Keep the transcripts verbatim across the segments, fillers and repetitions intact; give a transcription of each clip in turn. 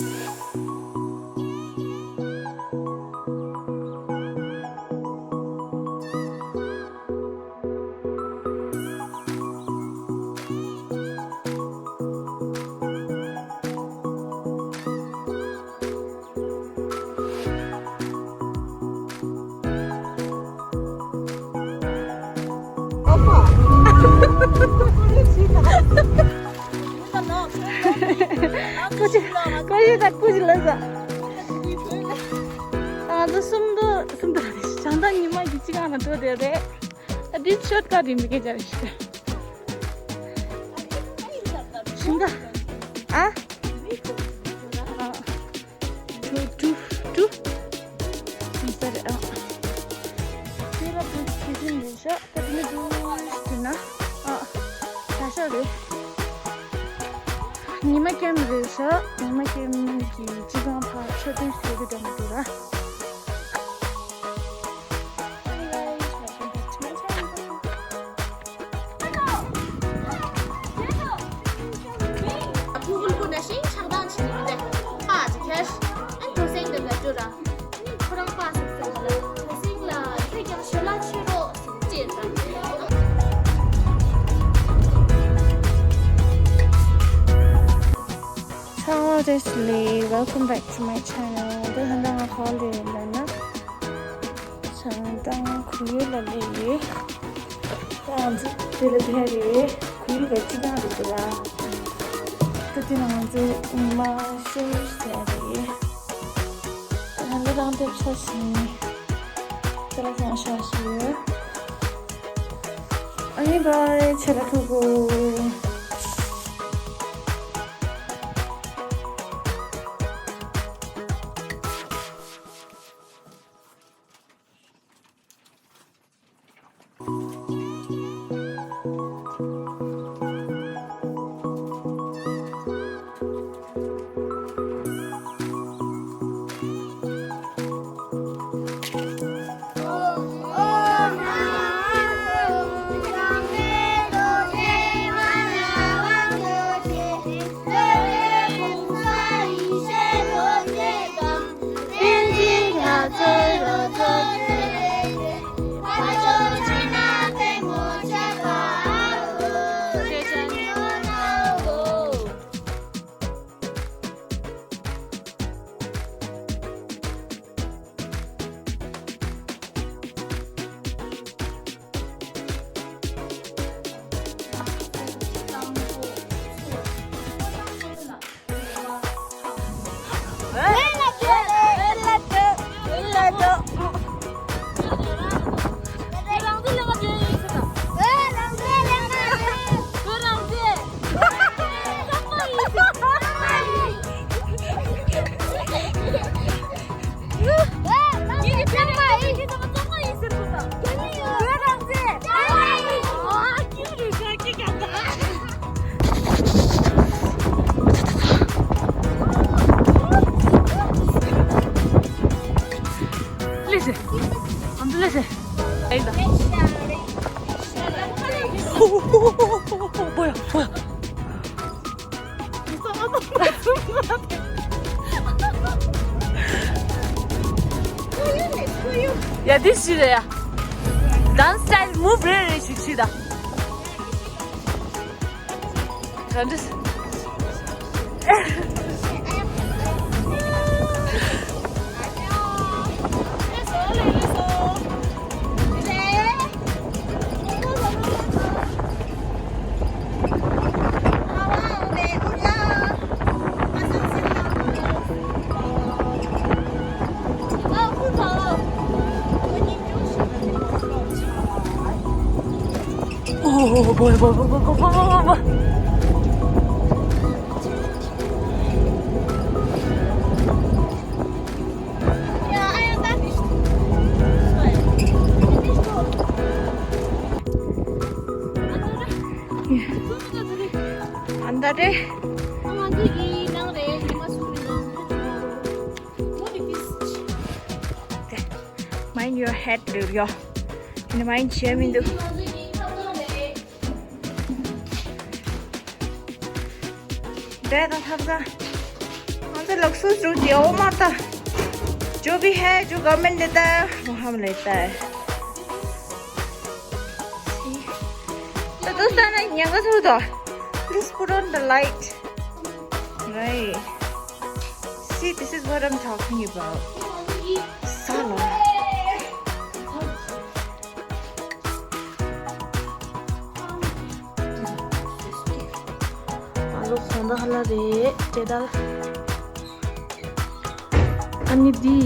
ཀོ་ཅི་ཀོ་ཅི་ད་ཀོ་ཅི་ལ་ཟ། ང་ཚོ་སུམ་མདོ་སུམ་མདོ་རེད། བྱང་ཐང་ཉི་མ་གི་སྤྱི་ཁང་ལ་འགྲོ་བསྡད་རེད། ཨ་འདི་ཤོར་ཀ་རིང་མི་སྐད་ཆ་རེད་ཤི། ཤིང་ཀ་ཨ། ཨ། ཀྲུ་ཀྲུ་ཀྲུ། ཨ་ས་རེད་ཨ། དེ་ལ་ཀྲུ་ཀྲུ་ཀྲུ་རེད་ཤག་ད་དེ་ནས་ཀྲུ་ཀྲུ་ན་ཨ། ད་ཤག་རེད། ཉི་མ་ཀེམ་རེད་ཤག་ཉི་མ་ཀེམ་གྱི་སྤྱི་ཁང་ཕར་ཆ་ཚང་ཞིག་ཡོད་དུས་འགྲོ་མི་འདུག་ར། ཕྲུ་གུ་ལྐོག་ནས་ཤིང་ཆགས་སྡང་བྱེད་ཀྱི་རེད། པཱ་ཅིག་ཁྱེར། ཨ་ནི་གྲོ་སེང་འདི་ལ་སྤྲོད་ར། ཁོ་རང་པཱ་ཟེར་ཟེར་གི་ལ། གྲོ་སེང་ལ་ཁྱེད་ཀྱང་ཞོལ་ལ་མཆོད་རོགས་ཟེར་ཅེས་ར། Hello Leslie, welcome back to my channel. འདི་ཧན་ད་ང་ཧོལ་ལི་ལ་ན། བྱང་ཐང་ཁོར་ཡུག་ལ་སླེབས་ཡོད། ང་ཚོ་དེ་ལ་བསྡད་རེད། ཁོར་ཡུག་ལ་སྤྱི་བཏང་རེད་འདུག་ལ། ད་དེ་ང་ཚོ་ཉི་མ་ཤར་བྱས་རེད། ད་ལྟ་རང་འདེབས་ས་ཞིག་ད་ལ་ཚང་ཤ་ཞིག་ཡོད། ཨ་ནི་བའི་ཆེ་ལ་ཐུག་གོ། ལེ་ཤེ། ཨ་མདོ་ལེ་ཤེ། ཨེ་ད། ཧོ་ཧོ་ཧོ་ཧོ། བོ་ཡ་བོ་ཡ། ཡ་འདི་ཞིག་རེད་ཡ། Dance style move རེ་རེ་ཞིག་བྱེད་ད། ག་འདྲ། ཨོ། བོ་བོ་བོ། ཨ་ད་རེད། Mind your head རེད་ཡོ། ཨ་ནི་mind བྱས་མི་འདུག་འདྲེ་དང་ཐབ་ས། ང་ लग्सुस रुक दिया, ओ माता। जो भी है, जो गवर्नमेंट देता है, वो हम लेता है। तो दोस्तों ना, यहाँ का सुन दो। Please put on the light. Right. See, this is what I'm talking about. Sala. ཨ་ལོ་ཁོང་ད་ཧ་ལ་རེད་དེ་ད། ཨ་ནི་འདི་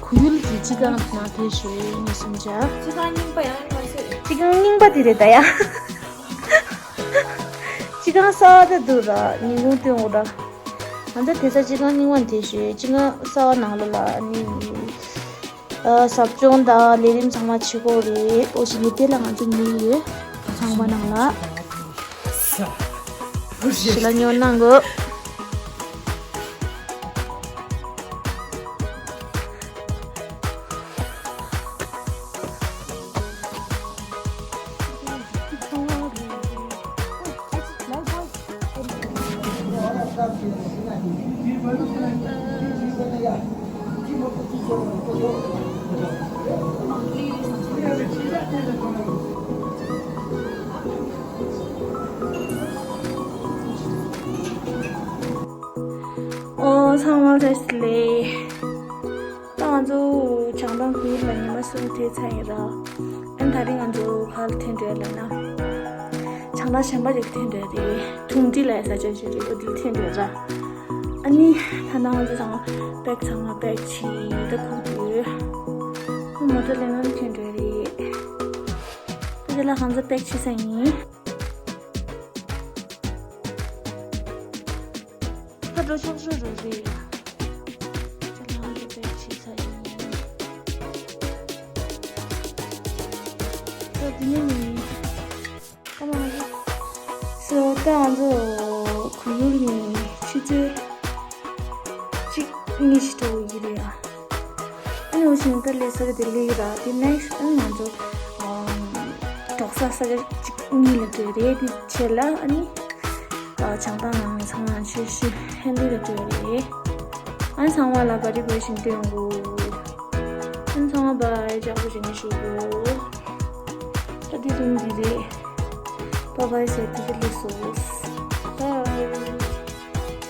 གུ་ཡུལ་གྱི་ཅི་གང་ན་དེ་ཞོས་ངས་སུམ་ཅ། ཅི་གང་རྙིང་པ་ཡང་མ་ཟོས། ཅི་གང་རྙིང་པ་དེ་རེད་ད་ཡ། ཅི་གང་གསར་པ་ད་འདུག་ར་ཉིན་གུང་སྟོན་འོ་ར། ང་ཚོ་དེ་ས་ཅི་གང་རྙིང་པ་དེ་ཞོས་ཅི་གང་གསར་པ་ནང་ལོ་ལ་ཨ་ནི། ཟབ་སྦྱོང་དང་ལས་རིམ་ཚང་མ་བྱེད་དགོས་རེད། ཨོ་ཞིག་ནི་དེ་ལ་ང་ཚོ་ཉལ་ཡོད། ཚང་མ་ནང་ལ་ཞི་ལ་ཉོ་གནང་དགོས། ཨོ་ཚང་མ་བཀྲ་ཤིས་བདེ་ལེགས། ད་ང་ཚོ་བྱང་ཐང་ཁུལ་ལ་ཉི་མ་གསུམ་ཐེབས་ཚར་ཡིན་ར། ཨ་ནི་ད་རིང་ང་ཚོ་ག་ལ་ཐོན་འགྲོ་ཡ་ལབ་ན། བྱང་ཐང་གཞན་པ་ཞིག་ཐོན་འགྲོ་ཡ་རེད། ཐུང་ཏི་ལ་ཡ་ས་ཆ་ཞིག་རེད། འོ་དེ་ལ་ཐོན་འགྲོ་ཡ་ར། ཨ་ནི་ད་ནང་ང་ཚོ་ཚང་མ་པེག་ཚང་མ་པེག་བྱས་ད་ཁུག་ཡོད། ཁོ་མོ་ཊ་ལས་ནང་ཐོན་འགྲོ་ཡ་རེད། ད་དེ་ལ་ང་ཚོ་པེག་བྱས་ས་ཡིན། ད་འགྲོ་ཆོག་ཆོག་རོ་རེད་ཡ། ད་ལང་དུ་པེག་བྱས་ས་ཡིན། ད་དེ་ནས་ནི། ད་མ་རེད། སོ་ད་ང་ཚོ་གུ་ཡུལ་ནས་ཆུ་ཚོད་གཅིག་གཉིས་ཤིག་འགྲོ་གི་རེད་ཡ། ཨ་ནི་འོ་ཞིང་ད་ལས་ས་ག་དེ་ལས་ར་དེ་next ཨ་ནི་ང་ཚོ་འགྲོ་ས་ས་ག་གཅིག་གཉིས་ལ་འགྲོ་རེད། དེ་ཆེད་ལ་ཨ་ནི་བྱང་ཐང་ནང་ཚང་མ་ཆེ་ཤོས་ཧན་ལི་ལ་འགྲོ་རེད། ཨ་ནི་ཚང་མ་ལ་བ་རི་བ་ཞིང་སྟོན་གོ། ཨ་ནི་ཚང་མ་བའི་ལྕགས་པོ་ཞིག་ནས་ཞུ་གོ། ད་དེ་རིང་འདི་རེད། Bye bye ཟེར་དེ་དེ་ལས་སོ། Bye.